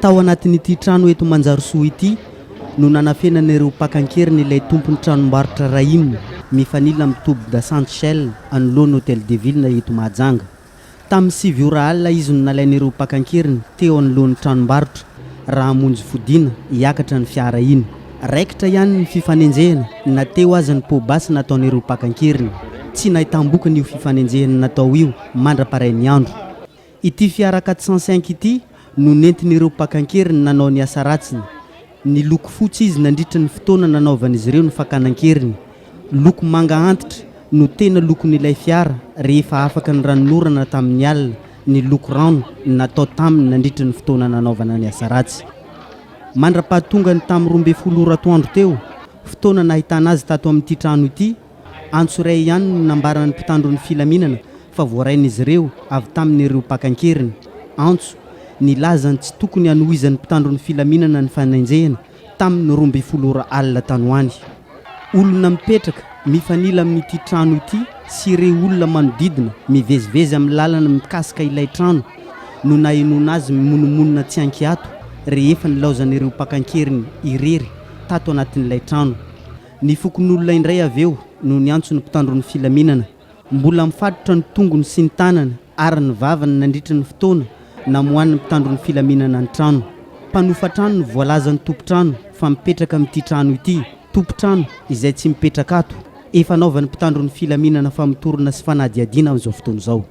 Tao anatin'ity trano eto Manjarisoa ity no nanafenan'ireo mpaka an-keriny ilay tompon'ny tranombarotra Rahim mifanila amin'ny toby dasanty Shell anoloan'ny Hotel de Ville eto Mahajanga. Tamin'ny 9 ora alina izy no nalain'ireo mpaka an-keriny teo anoloan'ny tranombarotra raha hamonjy fodiana hiakatra ny fiara iny. Raikitra ihany ny fifanenjehana na teo aza ny poa-basy nataon'ireo mpaka an-keriny. Tsy nahitam-bokany io fifanenjehana natao io mandra-parain'ny andro. Ity fiara 405 ity no nentin'ireo mpaka an-keriny nanao ny asa ratsiny. Niloko fotsy izy nandritra ny fotoana nanaovan'izy ireo ny fakana an-keriny. Loko manga antitra no tena lokon'ilay fiara rehefa afaka ny ranonorana tamin'ny alina ny loko rano natao taminy nandritra ny fotoana nanaovana ny asa ratsy. Mandra-pahatongany tamin'ny 12 ora atoandro teo, fotoana nahitana azy tato amin'ity trano ity, antso iray ihany no nambaran'ny mpitandro ny filaminana fa voarain'izy ireo avy tamin'ireo mpaka an-keriny. Antso, nilaza ny tsy tokony hanohizan'ny mpitandro ny filaminana ny fanenjehana tamin'ny 12 ora alina tany ho any. Olona mipetraka mifanila amin'ity trano ity sy ireo olona manodidina mivezivezy amin'ny lalana mikasika ilay trano no nahenoana azy mimonomonona tsy an-kiato rehefa nilaozan'ireo mpaka an-keriny irery tato anatin'ilay trano. Ny fokonolona indray avy eo no niantso ny mpitandro ny filaminana. Mbola mifatotra ny tongony sy ny tanany ary ny vavany nandritra ny fotoana namoahan'ny mpitandro ny filaminana ny trano. Mpanofa trano no voalazan'ny tompon-trano fa mipetraka amin'ity trano ity. Tompon-trano izay tsy mipetraka ato. Efa anaovan'ny mpitandro ny filaminana famotorana sy fanadihadiana amin'izao fotoana izao.